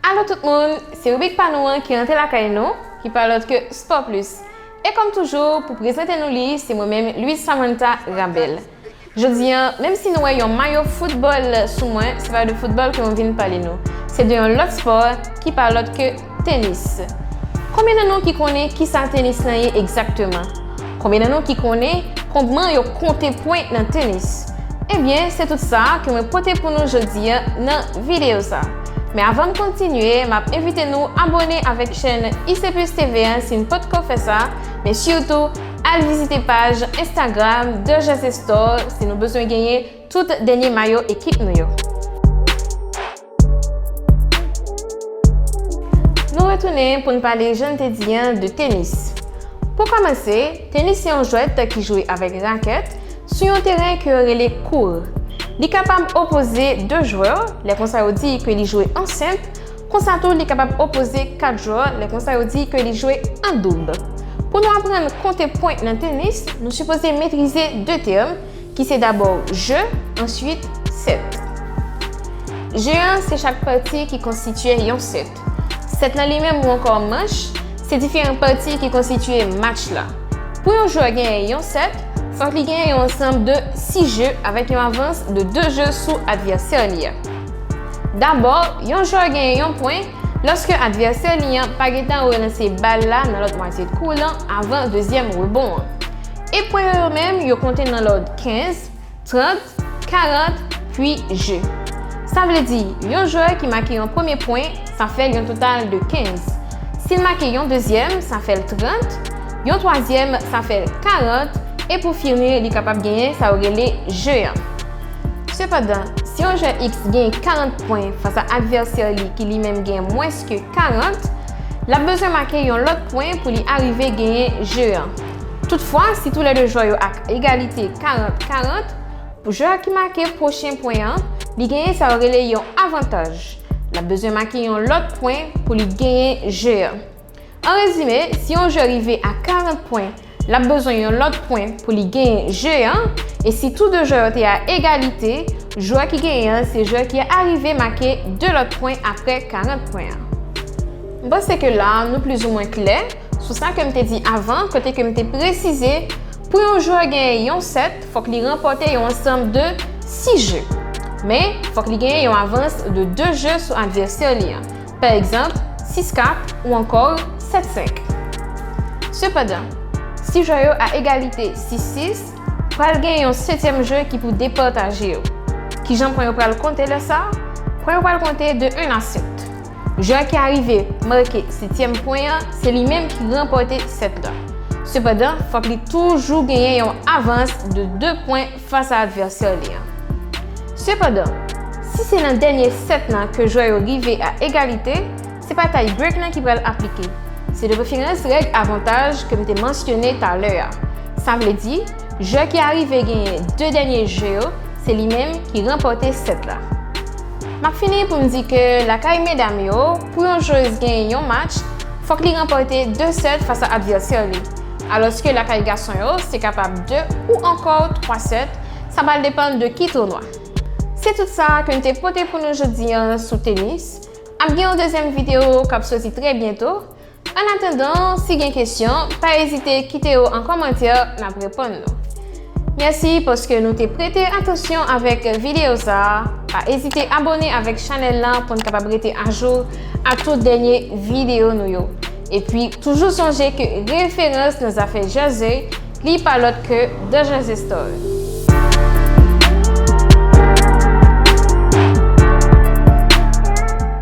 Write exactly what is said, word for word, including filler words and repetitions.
Alo tout moun, se ribrik pa nou an ki rantre lakay nou, ki pa lòt ke Sport Plus. E kòm toujou, pou prezante nou li, se mwen menm, Louise Samantha Rabel. Jodi a, menm si nou wè yon mayo foutbòl sou mwen, se pa de foutbòl ke mwen vin pale nou. Se de yon lòt spò ki pa lòt ke tenis. Konbyen nan nou ki konnen kisa tenis lan ye egzakteman? Konbyen nan nou ki konnen kòman yo konte pwen nan tenis? Ebyen, se tout sa ke mwen pote pou nou jodi a nan videyo sa. Men avan m kontinye, m ap envite nou abòne avèk chèn I C Plus T V a si n potko fè sa, men sitou al vizite paj Instagram The Jazz Store si nou bezwen genyen tout dènye mayo ekip nou yo. Nou retounen pou n pale, jan n te di an, de tenis. Pou kòmanse, tenis se yon jwèt ki jwe avèk rakèt sou yon teren ke yo rele kour. Li kapab opoze de jwè, lè konsa yo di ke li jwe an senp, konsa tou li kapab opoze kat jwè, lè konsa yo di ke li jwe an doub. Pou nou aprann konte pwen nan tenis, nou sipoze metrize de tèm, ki se dabò je, answit sèt. Je an se chak pati ki konstitye yon sèt. Sèt lan li menm ou ankò manch, se diferan pati ki konstitye match la. Pou yon jwè genyen yon sèt, fòk li genyen yon ansanm de sis je avèk yon avans de de je sou advèsè li a. Dabò, yon jwè genyen yon pwen lòske advèsè li an pa gentan relanse bal la nan lòt mwatye kou lan avan dezyèm rebon an. E pwen yo yo menm, yo konte nan lòd kenz, trant, karant, pi je. Sa vle di, yon jwè ki make yon premye pwen, sa fè l yon total de kenz. Si l make yon dezyèm, sa fè l trant, yon twazyèm, sa fè l karant, e pou fini, li kapab genyen sa yo rele je an. Sepandan, si yon jwè X genyen karant pwen fas a advèsè li ki li menm genyen mwens ke karant, l ap bezwen make yon lòt pwen pou li arive genyen je an. Toutfwa, si toulède jwè yo a egalite karant karant, pou jwè ki make pwochen pwen an, li genyen sa yo rele yon avantaj. L ap bezwen make yon lòt pwen pou li genyen je an. An rezime, si yon jwè rive a karant pwen, l ap bezwen yon lòt pwen pou li genyen je an, e si tou de jwè yo te a egalite, jwè ki genyen an se jwè ki arive make de lòt pwen apre karant pwen an. M panse ke la, nou plizoumwen klè sou sa ke m te di avan, kote ke m te presize, pou yon jwè genyen yon sèt, fòk li ranpòte yon ansanm de sis je. Men, fòk li genyen yon avans de de je sou advèsè li an. Pa egzanp, sis kat ou ankò sèt senk. Sepandan, si jwè yo a egalite sis sis, pral gen yon setyèm je ki pou depataje yo. Kijan pwen yo pral konte lè sa a? Pwen yo pral konte de en a sèt. Jwè ki arive make setyèm pwen an, se li menm ki ranpòte sèt la. Sepandan, fòk li toujou genyen yon avans de de pwen fas a advèsè li an. Sepandan, si se nan dènye sèt lan ke jwè yo rive a egalite, se pa tie break lan ki pral aplike. Se de preferans règ avantaj ke m te mansyone talè a. Sa vle di, jwè ki arive genyen de dènye je yo, se li menm ki ranpòte sèt la. M ap fini pou m di ke lakay medam yo, pou yon jwez genyen yon match, fòk li ranpòte de sèt fas a advèsè li. Alòske lakay gason yo, se kapab de ou ankò twa sèt, sa pral depann de ki tounwa. Se tout sa ke m te pote pou nou jodi an sou tenis. Ap gen yon dezyèm videyo k ap soti trè byento. Annatandan, si gen kesyon, pa ezite kite yo an kòmantè, n ap reponn nou. Mèsi paske nou te prete atansyon avèk videyo sa a. Pa ezite abòne avèk chanèl lan pou n kapab rete ajou a tout dènye videyo nou yo. Epi, toujou sonje ke referans nan zafè jazz, li pa lòt ke The Jazz Store.